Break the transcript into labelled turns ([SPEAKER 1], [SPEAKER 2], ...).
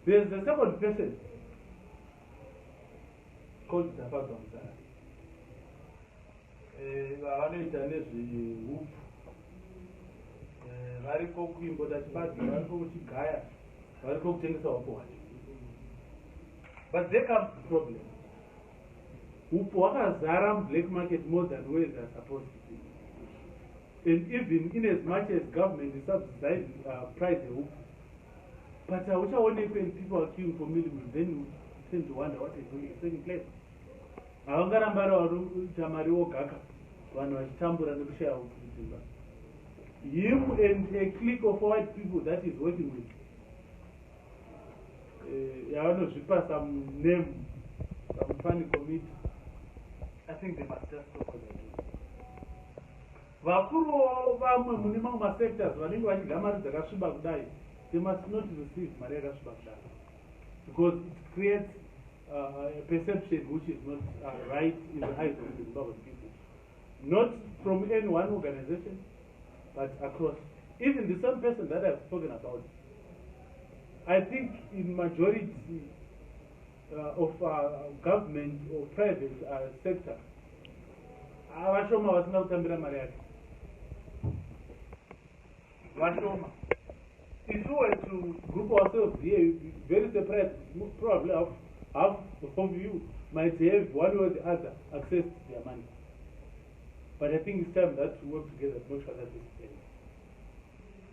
[SPEAKER 1] There's the second person called Tafadzwa Mutara, vavanoita nezvehupfu, variko kuimbota chibage, variko kuchigaya, variko kutengesa hupfu hwacho. But there comes the problem: hupfu hwakazara mublack market more than where they are supposed to be. And even in as much as government is subsidizing price yehupfu, but hauchaonekwi and people are queuing for mealie, then you tend to wonder what is really taking place. Havangaramba vari mari wogaka vanhu vachitambura nekushaya upfu kudzimba. Him and a clique of white people that is working with, yavanozvipa some name, some funny committee, I think they must just stop what they're doing. Vakuruwo vamwe mune mamwe masectors vanenge vachidya mari dzakasviba kudai, they must not receive mari yakasviba kudai, because it creates a perception which is not right in the eyes of the Zimbabwean people, not from any one organization but across. Even the same person that I've spoken about, I think in majority of government or private sector, vashoma vasina kutambira mari yake, vashoma. If you were to group ourselves here, you'd be very surprised. Probably half of you might have one way or the other accessed their money. But I think it's time that we work together to make sure that this ends.